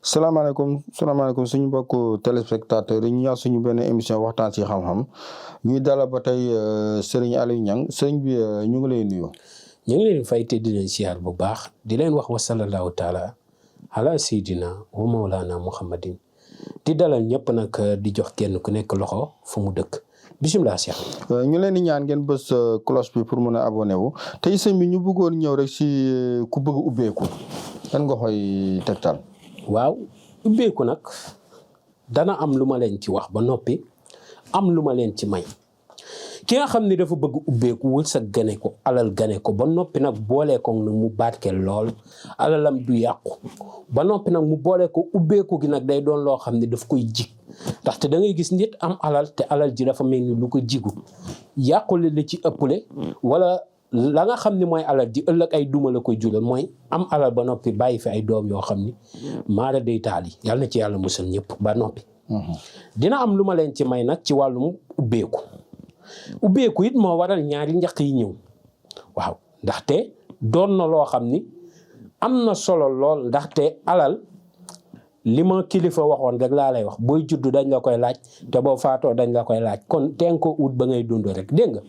salaamaaleykum suñu mbokku téléspectateurs yi ñu ñaax suñu benn émission waxtaan ci xam-xam ñuy dalal ba tey Serigne Aliou Niang sëriñ bi ñu ngi lay nuyu. ñu ngi leen fay te di leen siyaar bu baax di leen wax wa sallallahu taala ala sayyidina wa mawlana muhammadin di dalal ñëpp nag di jox kenn ku nekk loxo fu mu dëkk bisimilah Cheikh. ñu leen di ñaan ngeen bës cloche bi pour mën a abonné wu tey sëñ bi ñu bëggoon ñëw rek si ku bëgg ubbeeku lan nga koy tegtal. waaw ubbeeku nag dana am lu ma leen ci wax ba noppi am lu ma leen ci may ki nga xam ne dafa bëgg ubbeeku wërsëg gane ko alal gane ko ba noppi nag boolee ko nag mu barkeel lool alalam du yàqu ba noppi nag mu boolee ko ubbeeku gi nag day doon loo xam ne daf koy jig ndaxte da ngay gis nit am alal te alal ji dafa mel ni lu ko jigu yàqule la ci ëppale wala la nga xam ne mooy alal ji ëllëg ay duma la koy jural mooy am alal ba noppi bàyyi fi ay doom yoo xam ni maara day taal yi yàlla na ci yàlla musal ñëpp ba noppi dina am lu ma leen ci may nag ci wàllum ubbeeku it moo waral ñaari njaq yi ñëw waaw ndaxte doon na loo xam ni am na solo lool ndaxte alal li ma kilifa waxoon rek laa lay wax booy juddu dañ la koy laaj te boo faatoo dañ la koy laaj kon teen ko ut ba ngay dund rek dégg nga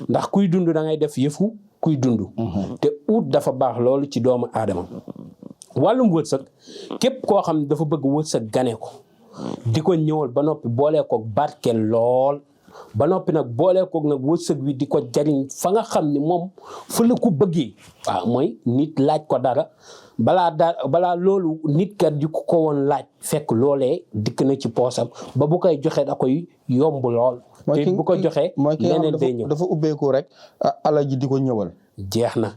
ndax kuy dund da ngay def yëfu kuy dund te ut dafa baax loolu ci doomu aadama wàllum wërsëg képp koo xam ne dafa bëgg wërsëg gane ko di ko ñëwal ba noppi boolee ko barkeel lool ba noppi nag boolee ko nag wërsëg wi di ko jariñ fa nga xam ni moom fa la ko bëggee waaw mooy nit laaj ko dara balaa loolu nit kat di ko woon laaj fekk loolee dikk na ci poosam ba bu koy joxe da koy yomb lool te bu ko joxee leneen day ñëw dafa ubbeeku rek alal ji di ko ñëwal jeex na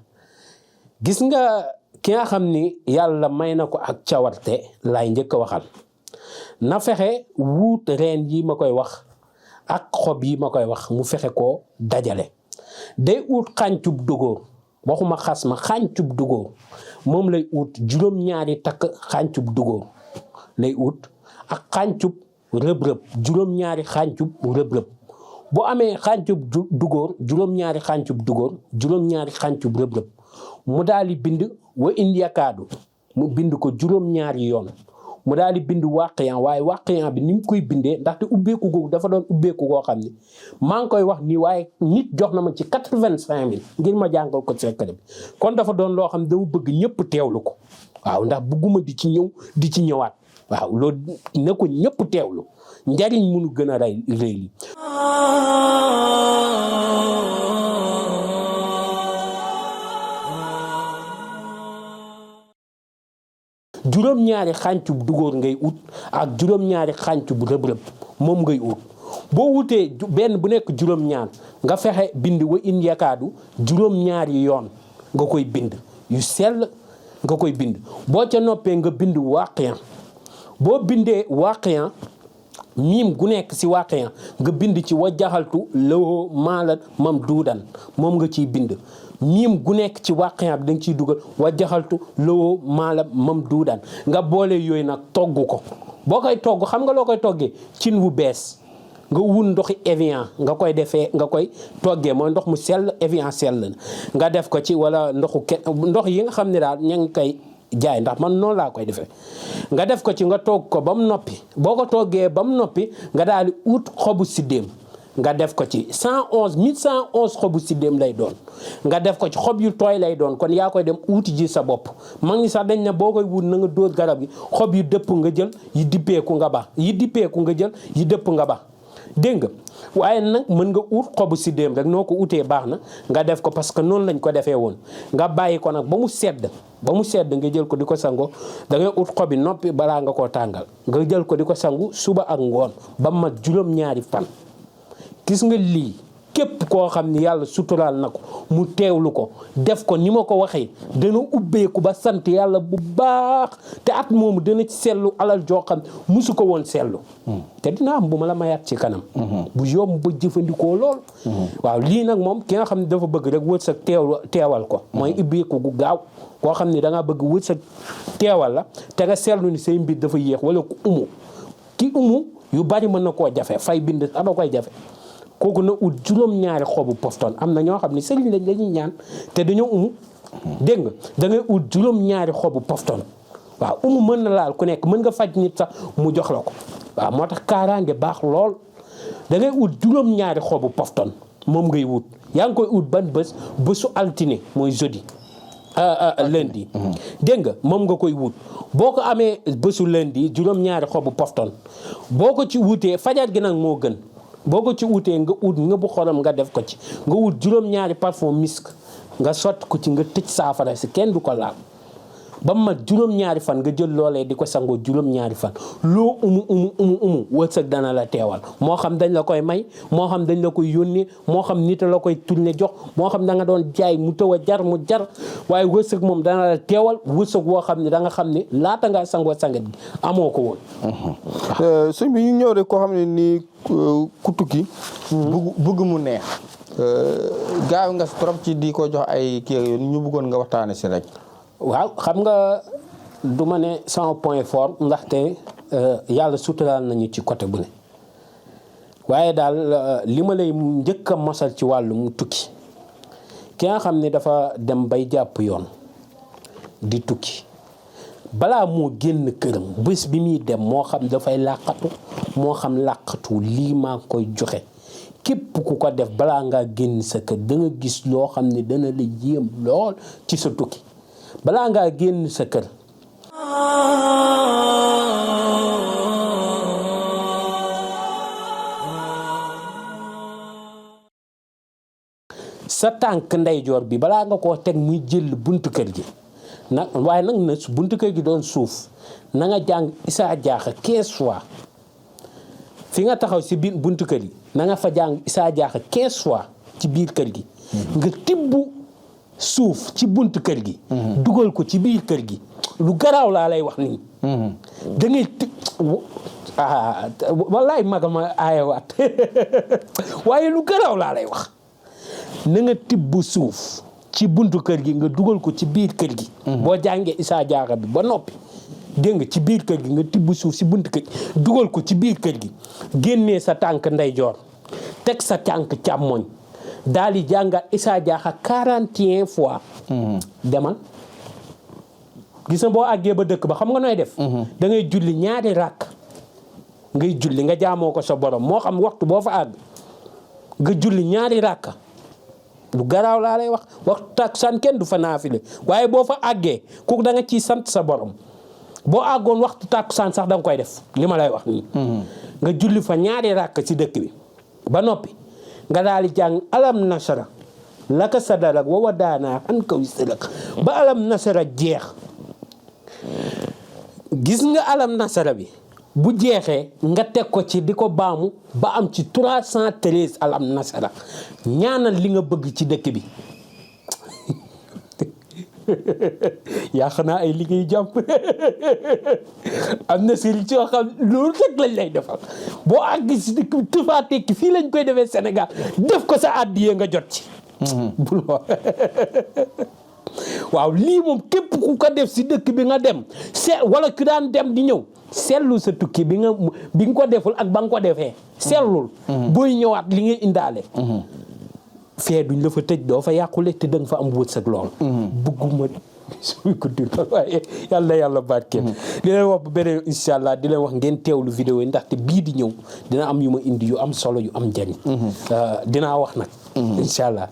gis nga ki nga xam ni yàlla may na ko ak cawarte laay njëkk a waxal na fexe wuut reen yi ma koy wax ak xob yi ma koy wax mu fexe koo dajale day ut xàncub dugóor waxuma xas ma xàncub dugóor moom lay ut juróom-ñaari takk xàncub dugóor lay ut ak xàncub rëb-rëb juróom-ñaari xàncub rëb-rëb bu amee xàncub dugóor juróom-ñaari xàncub dugóor juróom-ñaari xàncub rëb-rëb mu daal di bind wa indi yakaadu mu bind ko juróom-ñaari yoon mu daal di bind wàqiyan waaye wàqiyan bi ni mu koy bindee ndaxte ubbeeku googu dafa doon ubbeeku goo xam ne maa ngi koy wax nii waaye nit jox na ma ci 85 000 ngir ma jàngal ko secret bi kon dafa doon loo xam ne dama bëgg ñëpp teewlu ko waaw ndax bëgguma di ci ñëw di ci ñëwaat waaw loolu ne ko ñëpp teewlu njariñ mënu gën a rëy li juróom-ñaari xàncub dugóor ngay ut ak juróom-ñaari xàncub rëb-rëb moom ngay ut boo wutee benn bu nekk juróom-ñaar nga fexe bind wa in yakaadu juróom-ñaari yoon nga koy bind yu sell nga koy bind boo ca noppee nga bind waaqiyan boo bindee waaqiyan miim gu nekk si waaqiyan nga bind ci wa jaxaltu lawoo maalat mam duudan moom nga ciy bind miim gu nekk ci waaqiyan bi da nga ciy dugal wa jaxaltu lawoo maalat mam duudan nga boole yooyu nag togg ko boo koy togg xam nga loo koy toggee cin wu bees nga wun ndoxi Evian nga koy defee nga koy toggee mooy ndox mu sell Evian sell na nga def ko ci wala ndox yi nga xam ne daal ña ngi koy jaay ndax man noonu laa koy defee nga def ko ci nga togg ko ba mu noppi boo ko toggee ba mu noppi nga daal di ut xobu siddéem nga def ko ci 1111 xobu siddéem lay doon nga def ko ci xob yu tooy lay doon kon yaa koy dem uuti ji sa bopp mag ñi sax dañ ne boo koy wut na nga dóor garab yi xob yu dëpp nga jël yi dippeeku nga ba yi dippeeku nga jël yi dëpp nga ba dégg nga waaye nag mën nga ut xobu siddéem rek noo ko utee baax na nga def ko parce que noonu lañ ko defee woon nga bàyyi ko nag ba mu sedd nga jël ko di ko sango da ngay ut xobi noppi balaa nga koo tàngal nga jël ko di ko sangu suba ak ngoon ba mat juróom-ñaari fan gis nga lii képp koo xam ni yàlla suturaal na ko mu teewlu ko def ko ni ma ko waxee dana ubbeeku ba sant yàlla bu baax te at moomu dana ci seetlu alal joo xam musu ko woon seetlu te dina am bu ma la mayaat ci kanam bu yomb ba jëfandikoo lool waaw lii nag moom ki nga xam ne dafa bëgg rek wërsëg teewal ko mooy ubbeeku gu gaaw koo xam ni da nga bëgg wërsëg teewal la te nga seetlu ni say mbir dafa yéex wala ku umu yu bari mën na koo jafe fay bind sax da koy jafe kooku na ut juróom-ñaari xobu pofton am na ñoo xam ne sëriñ lañ lañuy ñaan te dañoo dégg nga da ngay ut juróom-ñaari xobu pofton waaw umu mën na laal ku nekk mën nga faj nit sax mu jox la ko waaw moo tax kaaraange baax lool da ngay ut juróom-ñaari xobu pofton moom ngay wut yaa ngi koy ut ban bésu altine mooy jeudi lundi dégg nga moom nga koy wut boo ko amee bésu lundi juróom-ñaari xobu pofton boo ko ci wutee fajar gi nag moo gën boo ko ci wutee nga ut nga bu xorom nga def ko ci nga wut juróom-ñaari parfum misk nga sotti ko ci nga tëj saafara si kenn du ko laal ba mu mat juróom-ñaari fan nga jël loolee di ko sangoo juróom-ñaari fan loo umu wërsëg dana la teewal moo xam dañ la koy may moo xam dañ la koy yónnee moo xam nit la koy tourné jox moo xam da nga doon jaay mu taw a jar mu jar waaye wërsëg moom dana la teewal wërsëg woo xam ne da nga xam ne laata ngaa sangoo sangat gi amoo ko woon. sëñ bi ñu ñëw rek koo xam ne nii ku tukki. bëgg mu neex. gaaw nga trop ci di ko jox ay kii ñu bëggoon nga waxtaane si rek. waaw xam nga du ma ne sama point fort ndaxte yàlla suturaal nañu ci côté bu ne waaye daal li ma lay njëkk a mosal ci wàllum tukki ki nga xam ne dafa dem bay jàpp yoon di tukki balaa moo génn këram bés bi muy dem moo xam dafay làqatu moo xam làqatu lii maa koy joxe képp ku ko def balaa ngaa génn sa kër da nga gis loo xam ne dana la yéem lool ci sa tukki balaa ngaa génn sa kër sa tànk ndeyjoor bi balaa nga koo teg muy jël buntu kër gi nag waaye nag na buntu kër gi doon suuf na nga jàng Issa Diakha 15 fois fi nga taxaw si biir buntu kër gi na nga fa jàng Issa Diakha 15 fois ci biir kër gi nga tibb suuf ci buntu kër gi dugal ko ci biir kër gi lu garaaw laa lay wax nii da ngay wallaay maga ma aayawaat waaye lu garaaw laa lay wax na nga tibb suuf ci buntu kër gi nga dugal ko ci biir kër gi boo jàngee Issa Diakha bi ba noppi dégg nga ci biir kër gi nga tibb suuf si buntu kër gi dugal ko ci biir kër gi génnee sa tànk ndeyjoor teg sa tànk càmmoñ daal di jàngat Issa Diakha 41 fois demal gis na boo àggee ba dëkk ba xam nga nooy def da ngay julli ñaari ràkk ngay julli nga jaamoo ko sa borom moo xam waxtu boo fa àgg nga julli ñaari ràkk lu garaaw laa lay wax waxtu takkusaan kenn du fa naafile waaye boo fa àggee kooku da nga ciy sant sa borom boo àggoon waxtu takkusaan sax da nga koy def li ma lay wax nii nga julli fa ñaari ràkk ci dëkk bi ba noppi nga daal di jàng alam nasara laka sadarak wa wadaana anka wisrak ba alam nasara jeex gis nga alam nasara bi bu jeexee nga teg ko ci di ko baamu ba am ci 313 alam nasara ñaanal li nga bëgg ci dëkk bi yaa xanaa ay liggéey jàpp am na sëriñ soo xam loolu rek lañ lay defal boo àgg si dëkk bi tufaa tekki fii lañ koy defee Sénégal def ko sa àddiyee nga jot ci bul waaw lii moom képp ku ko def si dëkk bi nga dem wala ku daan dem di ñëw seetlu sa tukki bi nga ko deful ak ba nga ko defee seetlul booy ñëwaat li nga indaale fee duñ la fa tëj doo fa yàqule te danga fa am wërsëg lool bëgguma suy guddi lool waaye yàlla barkeel di leen wax bu beneen incha allah di leen wax ngeen teewlu vidéo yi ndaxte bii di ñëw dina am yu ma indi yu am solo yu am njariñ dinaa wax nag incha allah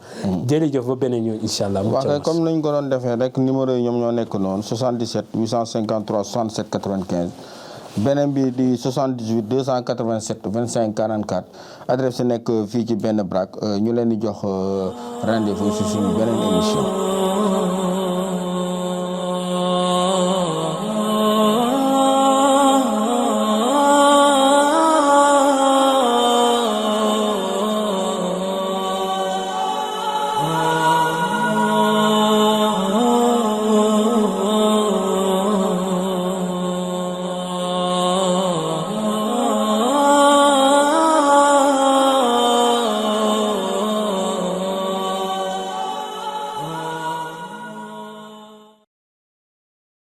jërëjëf ba beneen yoon incha allah waaw comme nañ ko doon defee rek numéro yi ñoom ñoo nekk noonu 77 853 67 95 beneen bi di 78 287 25 44 adresse nekk fii ci benn braak ñu leen di jox rendez-vous si suñu beneen émission